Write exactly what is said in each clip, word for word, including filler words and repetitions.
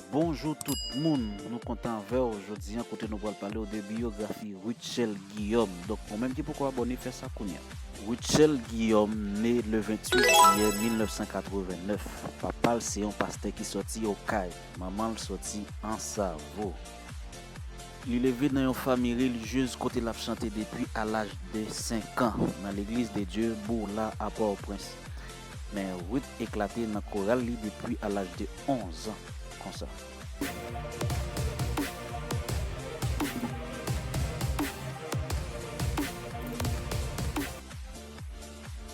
Bonjou tout moun, nou kontan avè w jodi a kote nou pral pale w de biyografi Rutshelle Guillaume. Donk, ou menm ki poko abòne, fè sa kounye a. Rutshelle Guillaume, né le vingt-huit juillet mille neuf cent quatre-vingt-neuf. Papa l se yon pastè ki sòti Okay. Manman l sòti Ansavo. Li leve nan yon fanmi relijyez kote l ap chante depi a laj de senk an nan Legliz de Dye Boula a Pòtoprens. Men Ruth eklate nan koral li depi a laj de onz an, konsa.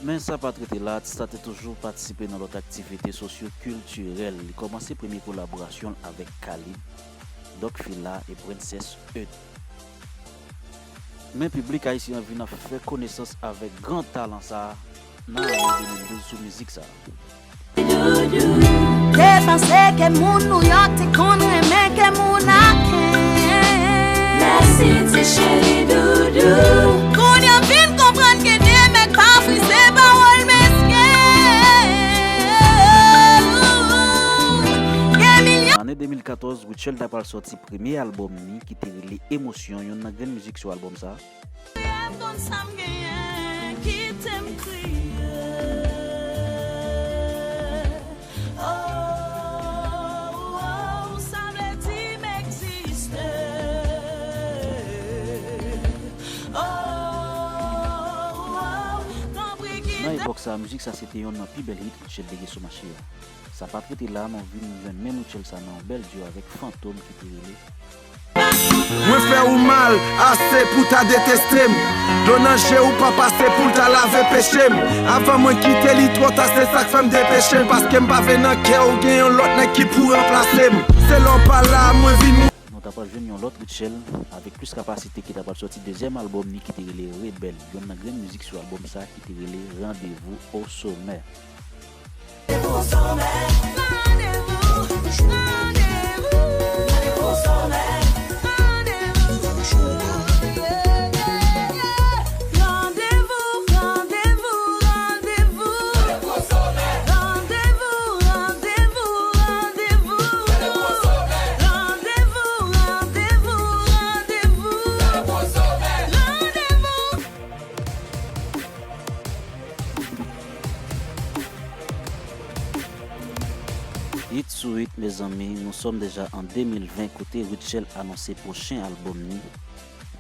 Men sa pa t rete la, atis la te toujou patisipe nan lòt aktivite sosyo-kiltirèl. Li kòmanse premye kolaborasyon l avèk Khalid, Doc Fila e Princess Eut. Men piblik ayisyen an vin ap fè konesans avèk gran talan sa a nan ane de mil douz sou mizik sa a. Te panse ke moun New York te konn renmen ke moun Aken. Mèsi ti cheri doudou. Kounye a m vin konprann ke de nèg pa fri se pawòl mesken. Gen milyon. Ane de mil katòz, Rutshelle ta pral sòti premye albòm ni ki te rele Emosyon, youn nan grenn mizik sou albòm sa a. Kriye m konn sa m genyen, kite m kriye. Oh, oh, sa vle di m egziste. Oh, oh, tanpri kite. Nan epòk sa a, mizik sa se te yonn nan pi bèl hit Rutshelle te gen sou mache a. Sa pa t rete la, nou vin jwenn menm Rutshelle sa nan yon bèl duo avèk Fantom ki te rele. Mwen fè ou mal ase pou ta deteste m. Dlo nan je ou pa pase pou l ta lave peche m. Avan mwen kite li twò ta, se sa k fè m depeche m. Paske m pa vle nan kè ou gen yon lòt nèg ki pou ranplase m. Se lè w pa la, mwen vin. Nou ta pral jwenn yon lòt Rutshelle avèk plis kapasite ki ta pral sòti dezyèm albòm ni ki te rele Rebèl, yonn nan grenn mizik sou albòm sa ki te rele Rendez-vous au sommet. Hit sou hit, mezanmi, nous sommes déjà en deux mille vingt, kote Rutshelle anonse pwochen albòm ni,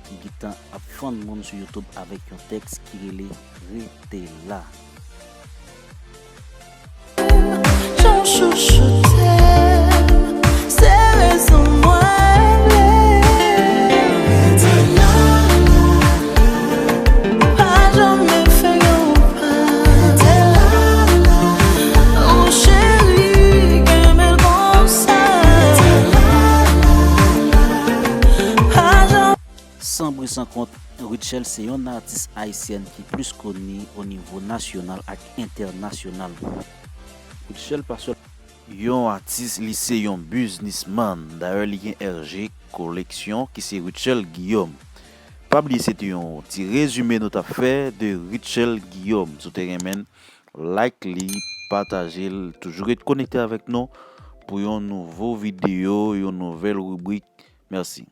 ki gentan ap fann moun sou YouTube avèk yon tèks ki rele Rete la. Jan w chouchoute m, se rezon mwen vle. Rete la, pa janm fè yon pa. Rete la, mon cheri, kenbe l konsa. Rete la, pa janm. San bri san kont, Rutshelle se yonn nan atis ayisyèn ki plis koni o nivo nasyonal ak entènasyonal. Rutshelle pa sèl yon atis, li se yon biznismann. Dayè, li gen R G Collection, ki se Rutshelle Guillaume. Pa bliye, se te yon ti rezime nou t ap fè de Rutshelle Guillaume. Si w te renmen l, like li, pataje l, toujou ret konekte avèk nou pou yon nouvo videyo, yon nouvèl ribrik. Mèsi.